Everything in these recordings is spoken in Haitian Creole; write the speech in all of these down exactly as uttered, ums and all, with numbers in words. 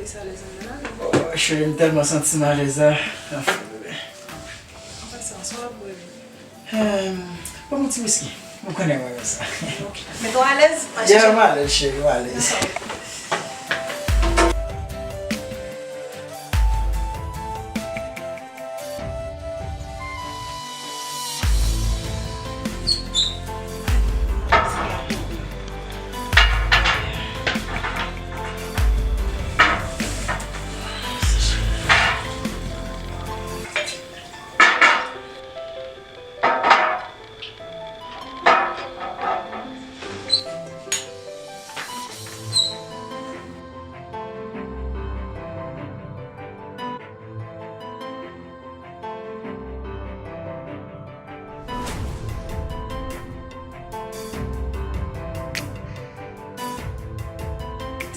Sa alèz anndan la, non? Oh, cheri, m tèlman santi m alèz la. Anfen, bebe. Anfèt, sa, sa w ap bwè, bebe? Ehm, ban m yon ti wiski. Ou konnen mwen renmen sa. Ok. Mete w alèz, ma chèche. Yeah, m alèz, cheri, m alèz. Dakò.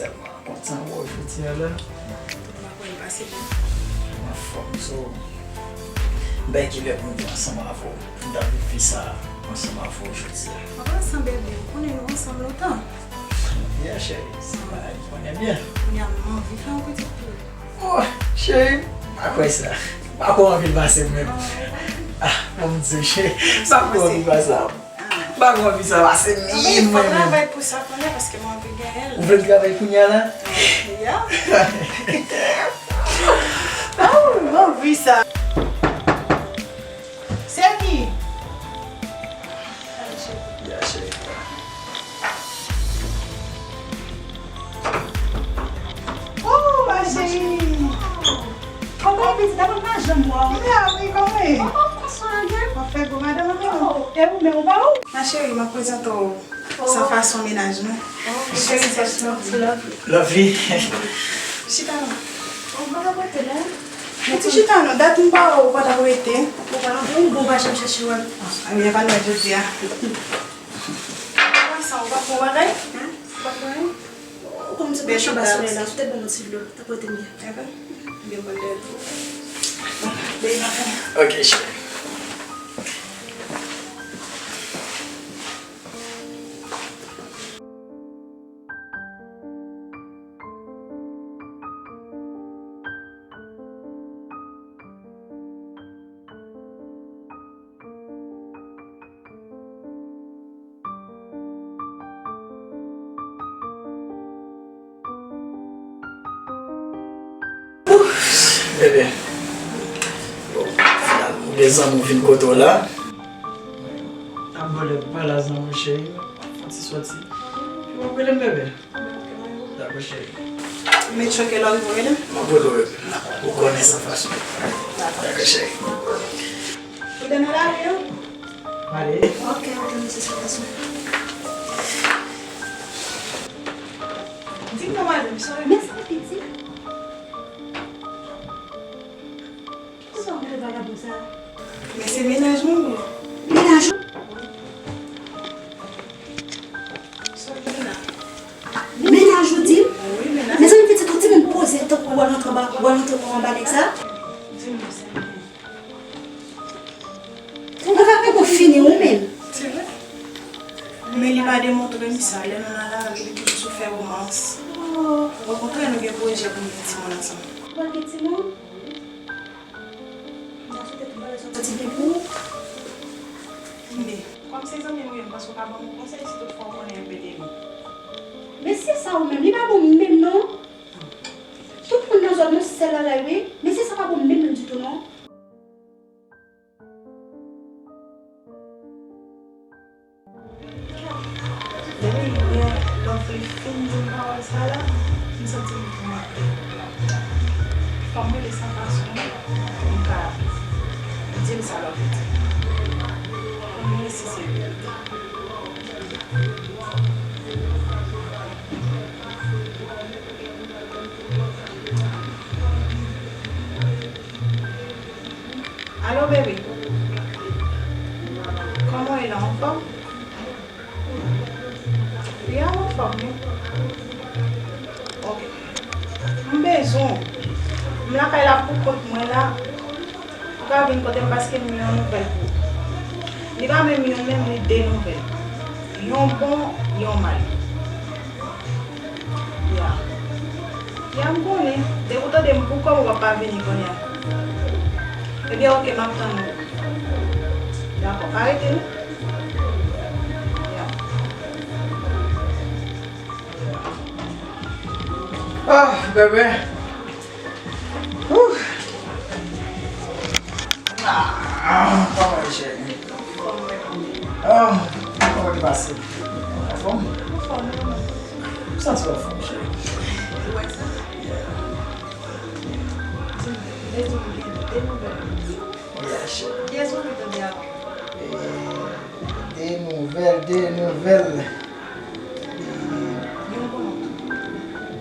Tèlman kontan wè w jodi a la. Tout mwen kwè l pase byen. Anfòm, so, m bay kilè pou m te ansanm avè w, pou m ta viv vi sa ansanm avè w jodi a. Papa, san bebe, ou konnen nou ansanm lontan. Yeah, cheri, se bagay m konnen byen. Kounye a, m anvi fè yon pitit pou ou. Oh, cheri, m pa kwè sa. M pa kwè w anvi l pase m menm. Ah, bon, m di w, cheri, m pa kwè w anvi l pase m. M pa gen anvi sa pase m menm, mwen menm. Fò travay pou sa kounye a, paske mwen anvi genyen l. Ou vle travay kounye a la? Ya. Oh, mwen anvi sa. Se ki? Ya, cheri. Oh, ma chérie. Kòman w pitit? Daprè m pa janm wè w. M la wi, kòman w ye? Oh, François, gen. W ap fè gwo madanm ankò. Oh, e ou menm, ou pa ou? Ma chérie, m ap prezante w san fason mennaj mwen. Oh, felisitasyon. Love you. Chita non. Ou pa ka rete la. Ou ti chita non, dat m pa wè w, ou pa t ap rete. Ou pa, ou bon, ou pa janm chèche wè m. Ah, ebyen, pa nou jodi a. Kòman sa, ou pa pran bagay? Hein? Ou pa pran anyen? Ou konn m se pran chanm pa solèy la, sou tèt ban m yon ti dlo, ta pote m byen. Dakò. Byen pran dèyè l. Bon, byen pran. Ok, cheri. Ouf, bebe. Bon, finalman, ou gen zanmi w vin kote w la. Ap vole pa la, zanmi w cheri. Fon ti soti. Epi w ap rele m bebe. Dakò, cheri. Ou met choke lè w rive w rele m? M ap rele w, bebe. Ou konnen sa fason. Dakò, cheri. Ou te nan lari, non? Ale. Ok, ok, mesye, sa fason. Di m non, madanm, sa. Men sa piti. Kisa w mete vagabon sa? Men se mennaj mwen, wi. Mennaj ou? Sa w di la? Mennaj ou di m? Wi, mennaj. Mezanmi, pitit, ou timoun poze tankou w al antre anba, w al antre anba nèg sa? Di m non, sèl. Ou pa ka konn fini ou menm. Se vre. Men li pa demontre m sa. Lè nou nan lari, li toujou sou fè womans. Oh. Okontrè, nou gen pwojè pou n gen timoun ansanm. Ou pral gen timoun? M ta swete tout bagay soti byen pou ou. Men, kòm se zanmi m ou ye, m panse w ka ban m yon konsèy si toutfwa w konnen enpe de li. Mesye sa ou menm, li pa bon menm non. Tout moun nan zòn nou sèl lalay wi. Mesye sa pa bon menm menm ditou non. Depi yè Lovely fin di m pawòl sa la, m santi m toumante. Fò m rele sa fason pou m ka di l sa Lovely di m. Fò m rele si se verite. Alo, bebe. Kòman w ye la, anfòm? Ya, m anfòm, wi. Ok. M bezwen w. M lakay la pou kont mwen la. Ou ka vin kote m paske m gen yon nouvèl pou ou. Li pa menm youn menm, li de nouvèl. Yon bon, yon mal. Ya. Ya, m konnen. Depi w tande m pou kò m, w ap pa vini kounye a. Ebyen, oke, m ap tann ou. Dakò, pa rete non. Ya. Ah, bebe. Ouh. Ah, kòman w ye, cheri? Ah, kòman w pase? Anfòm? Anfòm, wi. M santi w anfòm, cheri. Ou wè sa? Yeah. Di m, de nouvèl. Yeah, cheri. Kiyès ou anvi tande avan? Eh, de nouvèl, de nouvèl.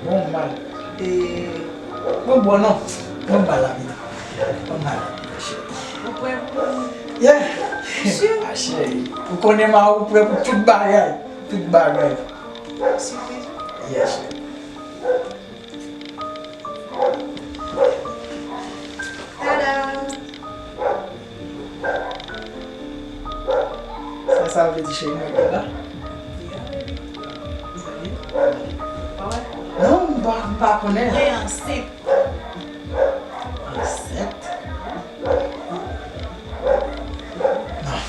Bon mal. E, bon, bon, non. Bon mal la, pito. Bon mal la, pito, cheri. Ou prè pou... Yeah. Ou si? Ah, cheri. Ou konnen m a ou prè pou tout bagay. Tout bagay. Sipriz? Yeah, cheri. Tada! Sa, sa vle di, cheri, mwen gen la? Non, m pa, m pa konnen. Mwen ansent. Ansent? Non.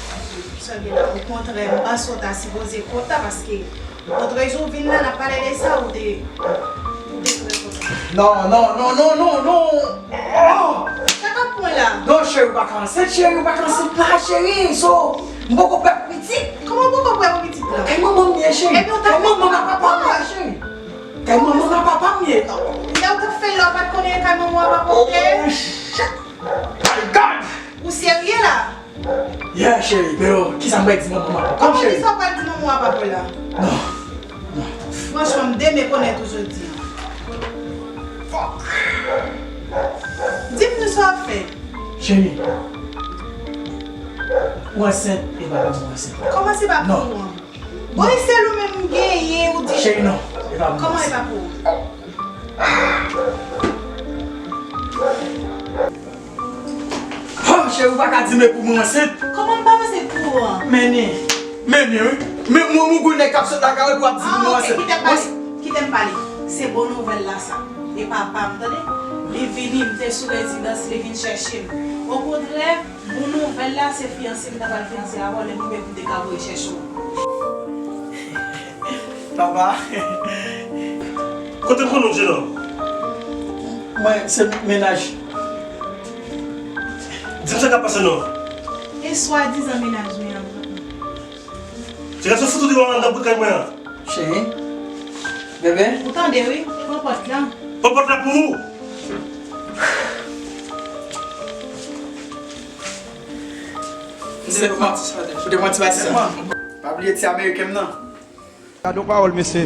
Sa gen la, okontrè, m panse w ta sipoze kontan paske Otrezou vin la, n ap pale de sa, ou te, ou te trè kontan. Non, non, non, non, non, non. Oh! Sa k ap pran la? Non, cheri, ou pa ka ansent, cheri, ou pa ka ansent la, cheri. So, m poko prè pou pitit. Kòman ou poko prè pou pitit la? Kay manman m ye, cheri. Epi ou ta... Kay manman ak papa m ye, cheri. Kay manman ak papa m ye. Lè ou t ap fè l la, ou pa t konnen kay manman ak papa w te? Oh, shit. My God! Ou serye la? Yeah, cheri, pero kisa m pral di manman ak papa m, cheri? Kòman, kisa w pral di manman ak papa w la? Non, non. Franchman, m demekonèt ou jodi a. Fuck. Di m nou sa w ap fè. Cheri, ou ansent, e pa pou mwen ansent. Kòman se pa pou ou an? Bon, e sèl ou menm m genyen, ou di... Cheri, non, e pa pou mwen ansent. Kòman e pa pou ou? Oh, cheri, ou pa ka di m e pou mwen ansent. Kòman m pa ansent pou ou an? Men ni, men ni, wi. Men mwen, mwen, gwo nèg k ap sot lakay ou, epi w ap di pou mwen ansent. Ah, ok, kite m pale. Kite m pale. Se bon nouvèl la sa. E papa m, tande? Li vini, m te sou rezidans, li vin chèche m. Okontrè, bon nouvèl la, se fiyanse m ta pral fiyanse avè w, lè m rive pou m te ka voye chèche w. Papa. Kote m konn ou, jenòm? Mwen, se mennaj. Di m sa k ap pase non. E swadizan mennaj mwen an. Se gason fout ou te wè anndan bout kay mwen an. Cheri. Bebe. Ou tande wi, pran pòt la. Pran pòt la pou ou. Se pou manti sa, ou te manti pati sa. Pa bliye ti ameriken m nan. Gade yon pawòl, mesye.